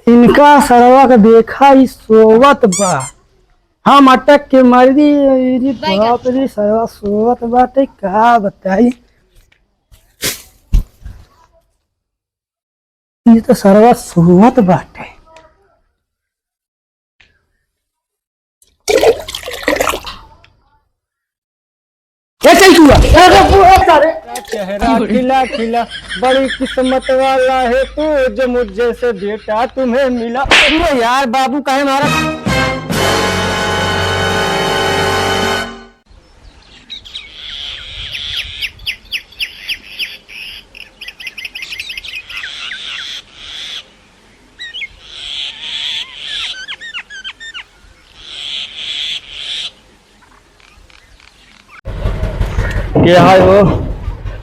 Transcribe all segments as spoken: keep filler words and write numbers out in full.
इनका सरवा के देखा, ई सोवत बा। हम अटक के मर गई। अरे बाप रे, सरवा सोवत बाटे, का बताई। ये तो सरवा सोवत बाटे। ए, चल तू आ। अरे, वो, अरे, सारे। चेहरा खिला खिला, बड़ी किस्मत वाला है तू, जो मुझ जैसे बेटा तुम्हें मिला। अरे यार, बाबू काहे मारा? के हाय हो?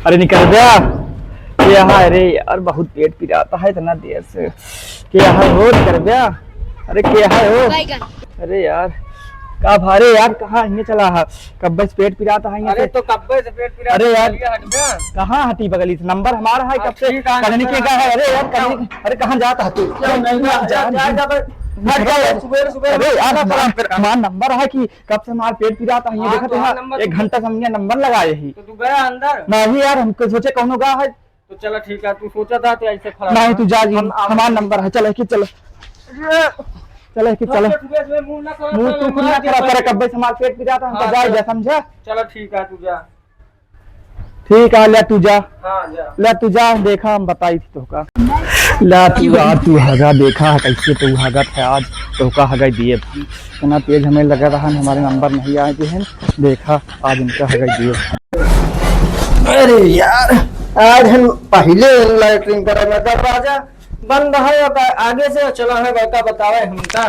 अरे निकर जा। के हाय रे यार, बहुत पेट पिरात है इतना देर से। के हाय हो, निकर जा। अरे के हाय हो? बैगन। अरे यार, का भारे यार, कहाँ हिंगे चला हा? कब्बे से पेट पिरात है हिंगे अरे से। तो कब्बे से पेट पिरात अरे है, यार, चलिए हट जा। कहाँ हटी बगली से? नंबर हमारा है, हाँ, कब से ठीक है, कॉलोनी नंबर के का है। अरे यार, कॉलोनी, अरे कहाँ जाता है तू? क्या नहीं, जा, जा, जा, जा, जा, हट जा, सुबह, सुबह अरे यार, हमार, हमार नंबर है कि कब से हमार पेट पिरात है, हाँ, देखत तो है, हाँ, नंबर एक घंटा से हमने नंबर लगाए ही। तो तू गया अंदर? नहीं यार, हमको सोचे कौनो गा है। तो चला ठीक है, तू सोचा था तो ऐसे खड़ा नहीं, था। तू जा जी, हम, हम हमार नंबर है, चल कि चल। चल कि चल। मुंह तू खुद ना खड़ा कर, कब्बे से हमार पेट पिरात है, हमको हाँ, जा, चल। जा, समझा? चला ठीक है, तू जा। ठीक है, ले तू जा। हाँ, जा। ले तू जा, देखा हम बताई थी तोहका। ले तू आ, तू हगा देखा है कैसे तू हगत है आज, तोहका हगाई दिए था। इतना तेज हमें लगा रहा है, हमारे नंबर नहीं आए थे, देखा आज इनका हगाई दिए। अरे यार, आज हम पहले लैट्रिन करे में दरवाजा बंद है, अब आगे से चला है, बड़का बतावे हमका।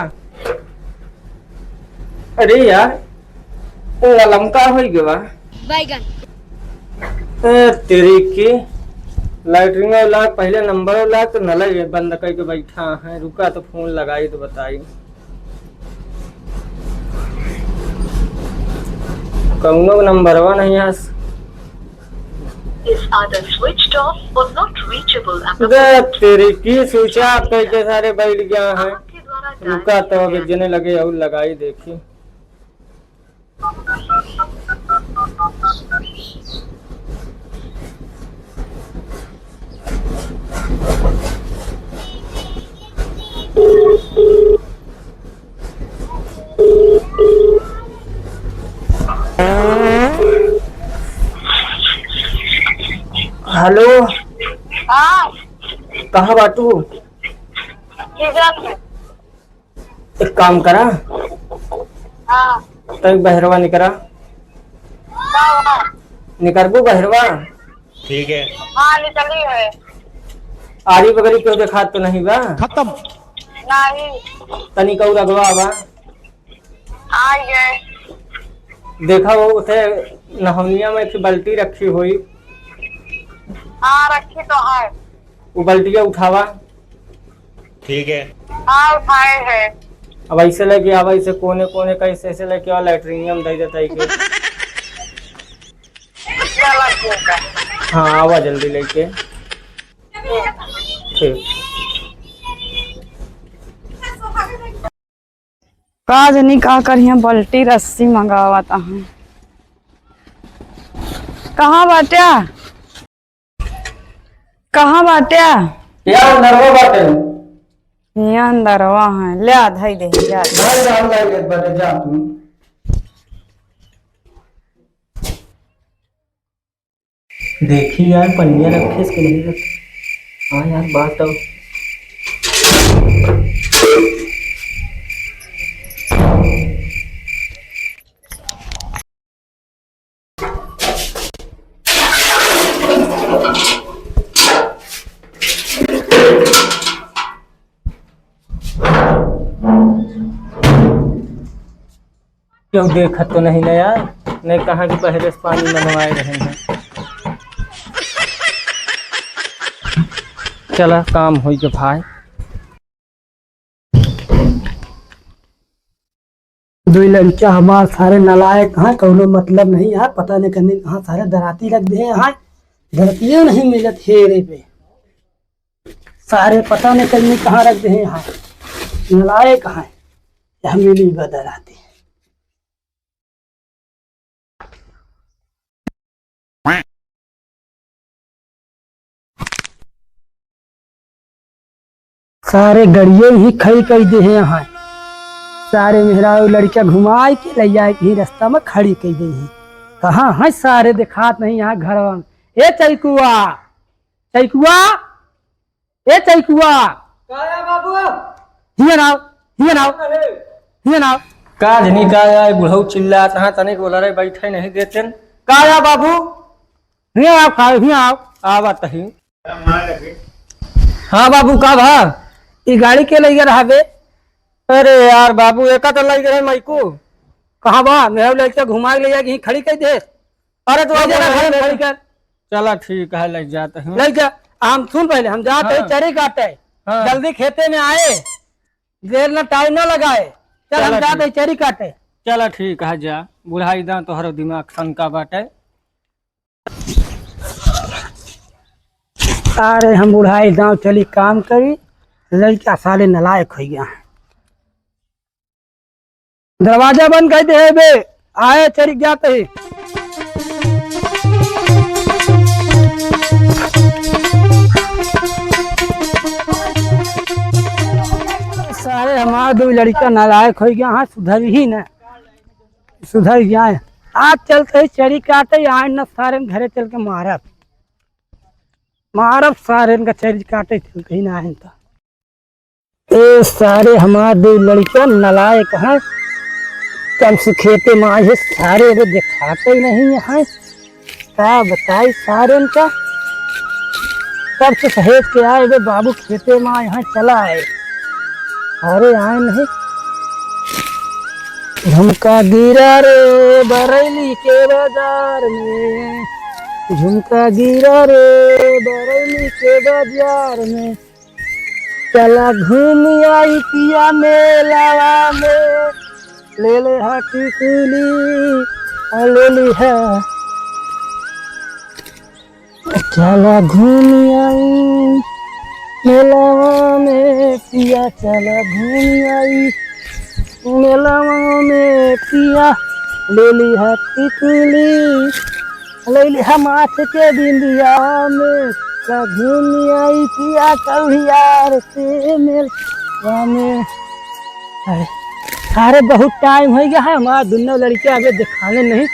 अरे यार, ललमका होई गवा। बैगन। ए, तेरी की लैट्रिन वाला पहले नंबर वाला तो नल बंद करके बैठा है। रुका तो फोन लगाई तो बताई। कौनो नंबरवा नहीं है। Is either switched off or not reachable at the दे moment। तेरी की स्विच ऑफ करके सारे बैठ गया है। आपके द्वारा रुका तो अब जने लगे और लगाई देखी। हेलो। हाँ। कहाँ बाटू? ठीक है। एक काम करा। हाँ। तई बहरवा निकरा। का हुआ? निकरबू बहरवा? ठीक है। हाँ, निकली है। आरी बगरी क्यों देखात तो नहीं बा? खत्म। नहीं। तनी कऊ रगवा बा? आ गए। देखा वो उठे नहौनिया में एक बल्टी रखी हुई। हाँ, रखी तो है। वो बल्टिया उठावा। ठीक है। हाँ, उठाए हैं। अब ऐसे लेके आवा, ऐसे कोने कोने का ऐसे ऐसे लेके आवा, लैट्रिनियम दे देता है के। चला ठीक है। हाँ, आवा जल्दी लेके। ठीक। ठीक। का जनी का करिया, बल्टी रस्सी मंगावत अहन। कहाँ बाट्या? कहाँ बाट्या? या अंदरवा बाटे। या अंदरवा है, ल्या धई दे, जा। भाई, जा, हम लाई लेत बाटे, जा तू। देखी यार, पनिया रखे इसके नहीं रखे। हाँ यार, बात अब। क्यों देखत तो नहीं ना यार, नहीं कहाँ की पहले से पानी मंगवाए रहे हैं। चला काम होई के भाई। दुई लड़का हमार सारे नालायक हैं, कौनो मतलब नहीं है, पता नहीं करने कहाँ सारे दराती रख दे हैं, दरतियों नहीं मिलत हेरे पे। सारे पता नहीं कहीं कहाँ रख दे हैं यहाँ। नलायक है, यह मिली बदराती। सारे गड़िये ही खड़ी कइ देहे हैं। सारे मेहरारू लड़िका घुमाइ के लइ आए ही रस्ता में खड़ी कइ देहे हैं। कहाँ हैं सारे, देखात नहीं यहाँ घरवा में। ए चैकुआ, चैकुआ, ए चैकुआ। का है बाबू? हियाँ आओ, हियाँ आओ, अरे। हियाँ आओ। का जनी का है, बुढ़ऊ चिल्लात हैं, तनिक बोला रे, बैठे नहीं देते। का है बाबू? हियाँ आओ, खाओ, हियाँ आओ। आवत ही। हाँ बाबू, का भा? ई गाड़ी के लइगे रहा बे? अरे यार बाबू, एका तो लइगे रहे माइकू। कहाँ बा? मेहरारू लइके घुमाइ के लइ जाके यहीं खड़ी कइ दे। अरे तो ले जा ना, घर में खड़ी कर। चला ठीक है, लइ जात हूँ। लइ जा। हम सुन पहले, हम जात हाँ। ही चरी काटे। हाँ। जल्दी खेते में आए, देर ना टाइम ना लगाए। चल, हम चला जात ठीक। ही चरी काटे। चला ठीक है, जा। बुढ़ाई दाँव तोहरो दिमाग सनका बाटे। अरे हम बुढ़ाई दाँव चली काम करी, लइका साले नलायक होइ गया। दरवाजा बंद कइ देहे बे, आए चरिक जात ही। सारे हमार दुइ लड़िका नालायक होइ गया, हाँ सुधर ही न, सुधर गया है। आज चलत ही चरी काटे, आए न सारे घरे चल के मारब, मारब सारे इनका चरी काटे चलत ही ना आए तो। ए सारे हमार दुइ लड़िका नालायक हैं, कब से खेते में आए हैं, सारे अबे देखाते ही नहीं हैं। का बताई सारे इनका, कब से सहेज के आए बे बाबू, खेते में आए हैं, चला आए, अरे आए नहीं। झुमका गिरा रे बरैली के बाजार में, झुमका गिरा रे बरैली के बाजार में, चला घूम आई पिया मेलावा में, ले ले हा टिकुली, आ ले ली हा। चला घूम आई मेलावा में पिया, चला घूम आई मेलावा में पिया, ले ली हा टिकुली। लैली हम माथ के बिंदिया में, का घूम आई पिया कौहियार से मेलवा में। अरे, अरे, बहुत टाइम होइ गया है, हमार दुन्नो लड़िका अबे देखाने नहीं,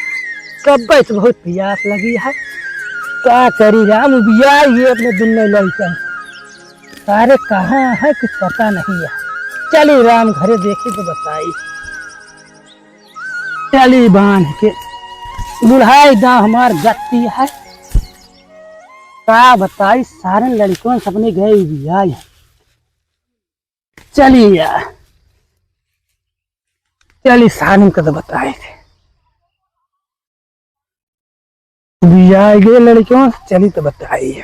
कब्बे से बहुत पियास लगी है। का करी राम, उबिया ये अपने दुन्नो लड़िका। अरे, कहाँ है, कुछ पता नहीं है। चली राम घरे देखी तो बताई। चली बांध के बुढ़ाई दाँव हमार गति है। का बताई, सारन लड़िकवन से अपने गए उबियाई है। चली यार, चली सारन का तो बताई थे। उबियाई गए लड़िकवन से, चली तो बताई।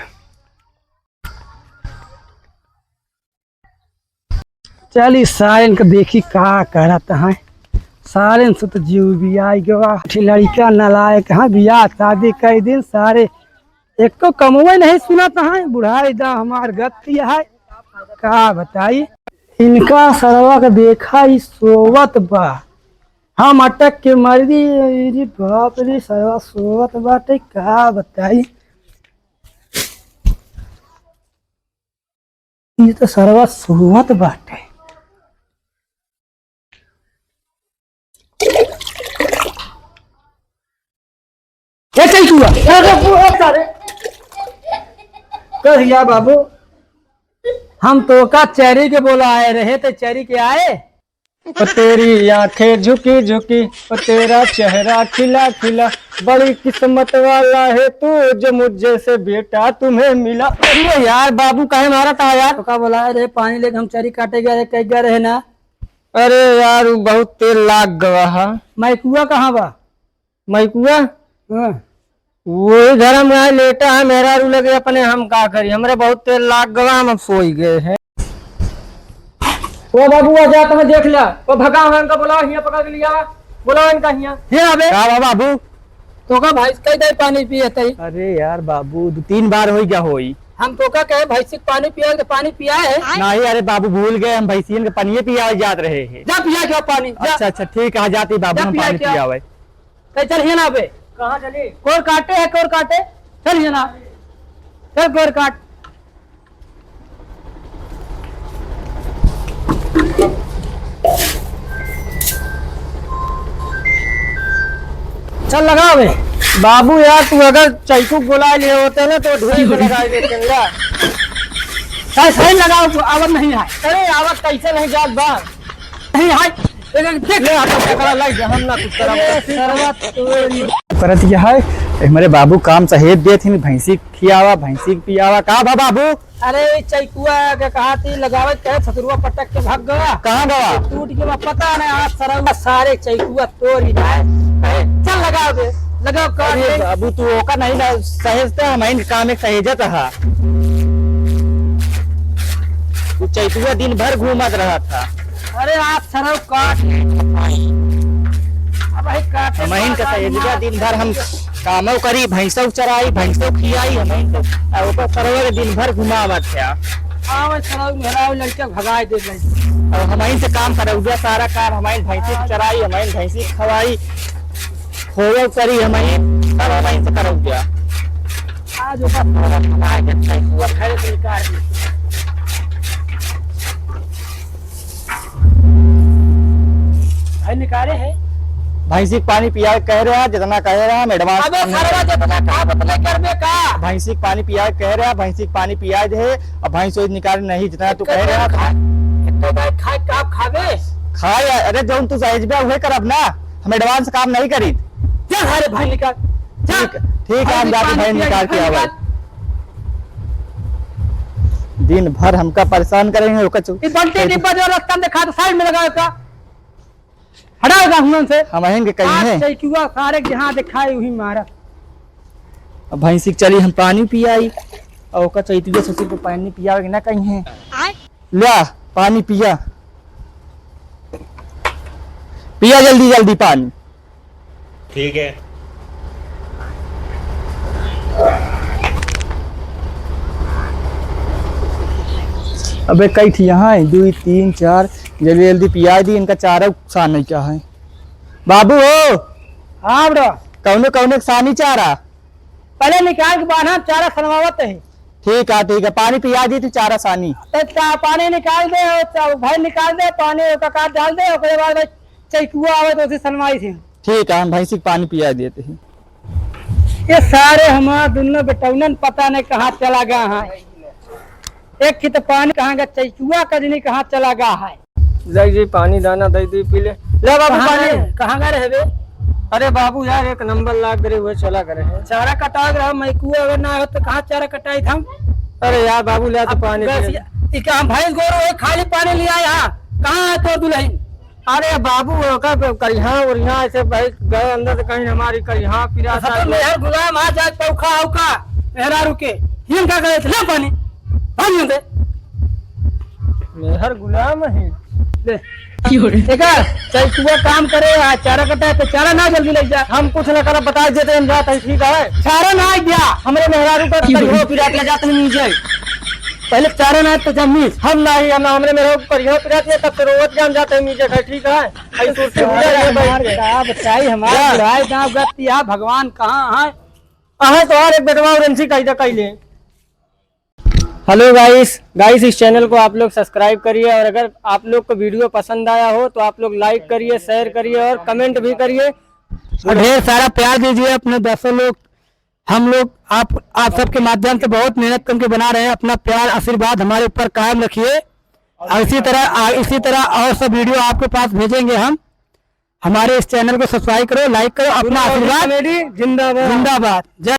चली सारेन के देखी का करत हैं। सारेन से तो जीव उबियाई गवा। ठी लड़िका नालायक हैं, बियाह शादी कई दिन सारे एको कमवे नहीं सुनत हैं। बुढ़ाई दाँव हमार गति है, का बताई। इनका सरवा के देखा ई सोवत बा, हम अटक के मर गई। अरे बाप रे, सरवा सोवत बाटे, का बताई। ई तो सरवा सोवत बाटे। ए, चल तू आ। अरे, तू आ, सारे। कहिया बाबू, हम तोका चरी के बोलाए रहे, ते चरी के आए? ओ तेरी आंखें झुकी झुकी, ओ तेरा चेहरा खिला खिला, बड़ी किस्मत वाला है तू, जो मुझ जैसे बेटा तुम्हें मिला। अरे यार, बाबू काहे मारत हा यार? तो का बोला रे, पानी लेके हम चरी काटे गए रहे, कह गए रहे ना? अरे यार, वो बहुत तेल लाग गवा हा। मैकुआ कहाँ बा? मैकुआ? हाँ। वही घर में आए लेटा है, मेहरारू लगे अपने, हम का करी, हमरे बहुत तेल लाग गवा, हम अब सोई गए हैं। ओ बाबू, आ जात हैं, देख ला। ओ भगा हुआ इनका, बुलाओ, हियाँ पकड़ के लिया, बुलाओ इनका हियाँ। हे अबे। का बा बाबू? तो का भाई, कई दाई पानी पिए तई? अरे यार बाबू, दो तीन बार होई क्या होई? हम तोका कहे भैंसी के पानी पियावे, तो पानी पियाए है। नहीं, अरे बाबू, भूल गए, हम भैंसियन के पानी पियावे जात रहे हैं। जा पिया के आओ पानी, जा। अच्छा, अच्छा, ठीक है, जाती बाबू, जा हम पिया पानी के आओ। पियावे। कहीं चल हिया ना बे। कहाँ चली? कोर काटे है, कोर काटे। चल हिया ना। चल कोर काट। चल लगाओ बे। बाबू यार, तू अगर चैकू बोला लिए होते ना तो ढूंढ के लगा देते ना। सही, सही लगाओ, आवत नहीं है। अरे आवत कैसे नहीं जात बा? नहीं है। एक, एक, देख। ले, हटा, पकड़ा, लाई, हम ना कुछ करब। अरे, सरवा तोरी। करत यह है, ए, हमरे बाबू काम सहेज देत ही, भैंसी खियावा, भैंसी के पियावा। का बा बाबू? अरे, ई चैकुआ के कहा थी लगावे के, ससुरुआ पटक के भाग गवा। कहाँ गवा? टूट गवा, पता नहीं, आज सरवा सारे चैकुआ तोरी ना है। चल लगाओ बे, लगाओ काट अरे ले। बाबू, तू ओका नहीं ना सहेजते, हम इन काम एक सहेजत हा। तू चैतुआ दिन भर घूमत रहत हा। अरे आज सरौ काट ले। अब भाई काटे हमहिन का मार सहेजगा मार। दिन भर हम कामो करी, भैंसो चराई, भैंसो खियाई, हमहिन तो, आ ओकर सरवा के दिन भर घुमावत है। हाँ, वही सरौ मेहरारू लड़के भगाए दे रही। अब हमहिन से काम करौगा, सारा काम हमहिन भैंसी के चराई, हमहिन भैंसी के खवाई। होवे करी हमही, तब हमही से करब क्या? आज ओकर फोरन बनाए के छै, वो खैर से निकाल दी। भाई निकाले है? भैंसी के पानी पियावे कह रहा, जितना कह रहा हम advance अबे करने सरवा, जितना कहा उतने करबे का? भैंसी के पानी पियावे कह रहा, भैंसी के पानी पिया दे, अब भैंस वही निकाले नहीं, जितना तू कह रहा। खा-, एक तो भाई खाए का खाबे? खाए, अरे जौन तू सहेजबे उहे करब ना। हम advance काम नहीं करी। चल, अरे भाई निकाल। चल। ठीक, ठीक है, हम अरे जाके पानी भाई पिया निकाल के के भाई आवे। निकाल। दिन भर हमका परेशान करेंगे, ओकर चु-, ये बंटी डिब्बा जो रास्ता में देखा तो side में लगा का। हटाओ का हुनन से। हम आएंगे कहीं आज है। चैकुआ सारे के जहाँ दिखाई वही मारा। अब भैंसी के चली हम पानी पियाई, और ओकर चैतुआ ससुर को पानी पियावे के ना कहीं है। आय। ल्या, पानी पिया। पिया जल्दी जल्दी पानी। ठीक है। अबे कई थी यहाँ है, दुई, तीन, चार, जल्दी जल्दी पिया दी, इनका चारा सान नहीं क्या है। बाबू हो। हाँ बेटा। कौनो कौनो सानी चारा। पहले निकाल के बान्हा, चारा सनवावत है। ठीक है, ठीक है, पानी पिया दी तू चारा सानी। तो चा-, पानी निकाल दे, और चा-, भाई निकाल दे पानी, और कका डाल दे, ओकरे बाद भाई चैकुआ आवे तो उसे सनवाई से। ठीक है, हम भैंसी के पानी पिया देते हैं। ये सारे हमार दुनो बेटौनन पता नहीं कहाँ चला गया है। एक खित पानी कहाँ गया, चैकुआ कजनी कहाँ चला गया है। जाई जी, पानी दाना दे दी, पी ले। ले बाबू, कहाँ पानी। गए? कहाँ गए रहे बे? अरे बाबू यार, एक नंबर लाग गए हुए, चला गए हैं। चारा कटाए रहा, मैं कुआ अगर ना हो तो कहाँ चारा कटाई था? अरे यार बाबू, ले तो अब पानी पी ले। गैस, ई का हम भैंस गोरू है, खाली पानी ले आए हा? कहाँ है तोर दुल्हन? अरे बाबू, ओकर करिहा उरिहा ऐसे भाई गए अंदर से कहीं हमारी करिहा पिरात सब आई। मेहर गुलाम आ जाए, पौखा औखा मेहरारू के। हिम का करे, ले पानी, पानी दे। मेहर गुलाम है। ले। देखा, चल तू वो काम करे, आ चारा कटा है, तो चारा ना जल्दी ले जा। हम कुछ ना करब, बता देते हम जात है, ठीक है? चारा ना आ गया, हमरे मेहरारू का करिहो पिरात ले जात नहीं नीचे। पहले चारा ना तो जमीन। हम नहीं, हम, हमरे मेहरारू को करिहो पिरात ले, तब तो रोवत जाम जात है नीचे, ठीक है? आई सुरती हो जाए, ये बैठ के। का बताई, हमार जा। बुढ़ाई गाँव गति है, भगवान कहाँ है? अहे तो और एक बेटवा और इनसी कैदा कैले। Hello guys, guys इस channel को आप लोग subscribe करिए और अगर आप लोग को video पसंद आया हो तो आप लोग like करिए, share करिए और comment भी करिए। और ढेर सारा प्यार दीजिए अपने दर्शक लोग। हम लोग आप, आप सबके माध्यम से बहुत मेहनत करके बना रहे हैं। अपना प्यार आशीर्वाद हमारे ऊपर कायम रखिए और इसी तरह, आ, इसी तरह और सब video आपके पास भेजेंगे हम। हमारे इस channel को subscribe करो, like करो, अपना आशीर्वाद। Comedy जिंदाबाद। जिंदाबाद। जय